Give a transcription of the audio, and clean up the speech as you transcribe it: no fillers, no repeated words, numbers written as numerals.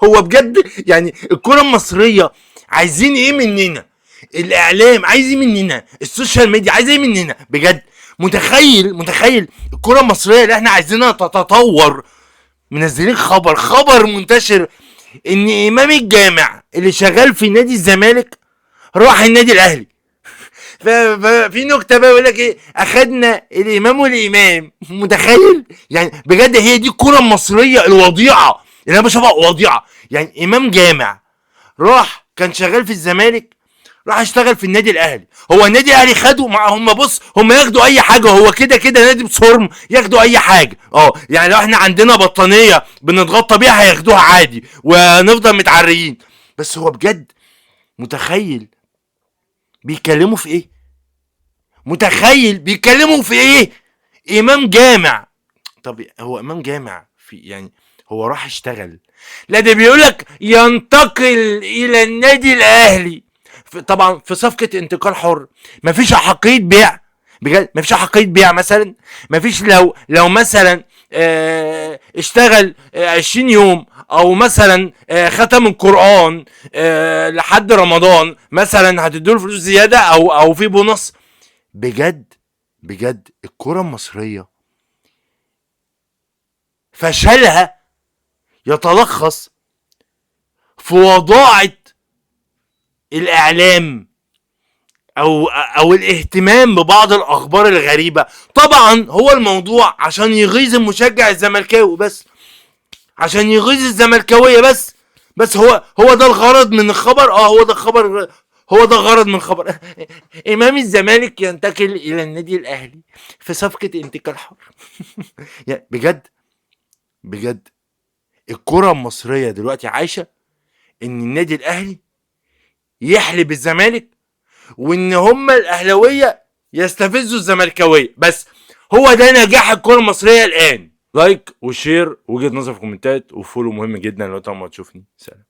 هو بجد يعني الكرة المصرية عايزين ايه مننا؟ الاعلام عايز ايه مننا؟ ال social media عايز ايه مننا؟ بجد متخيل الكرة المصرية اللي احنا عايزينها تتطور، منزلين خبر منتشر ان امام الجامع اللي شغال في نادي الزمالك راح النادي الاهلي. ففي نكتة بقى يقول لك ايه، اخدنا الامام والامام. متخيل؟ يعني بجد هي دي الكره المصرية الوضيعه اللي انا بشوفها وضيعه. يعني امام جامع راح كان شغال في الزمالك، راح اشتغل في النادي الاهلي. هو النادي الاهلي خده مع هم، بص هم ياخدوا اي حاجة، هو كده كده نادي بصرم ياخدوا اي حاجة. يعني لو احنا عندنا بطانيه بنتغطى بيها هياخدوها عادي ونفضل متعريين. بس هو بجد متخيل بيتكلموا في ايه؟ متخيل بيتكلموا في ايه؟ امام جامع. طب هو امام جامع في يعني هو راح اشتغل؟ لا ده بيقولك ينتقل الى النادي الاهلي، طبعا في صفقة انتقال حر، مفيش احقية بيع، بجد مفيش احقية بيع مثلا، مفيش لو مثلا اشتغل 20 يوم او مثلا ختم القرآن لحد رمضان مثلا هتديله فلوس زيادة او في بونص. بجد بجد الكرة المصرية فشلها يتلخص في وضاعة الإعلام أو الاهتمام ببعض الأخبار الغريبة. طبعا هو الموضوع عشان يغيظ المشجع الزملكاوي بس، عشان يغيظ الزملكاوية بس، بس هو ده الغرض من الخبر. هو ده الخبر، هو ده الغرض من الخبر. إمام الزمالك ينتقل إلى النادي الأهلي في صفقة انتقال حر. يا بجد بجد الكرة المصرية دلوقتي عايشة إن النادي الأهلي يحلب الزمالك، وإن هم الأهلاوية يستفزوا الزملكاوية، بس هو ده نجاح الكرة المصرية الآن. like و share وجهة نظر في الكومنتات و follow مهم جدا لو انت ما تشوفني. سلام.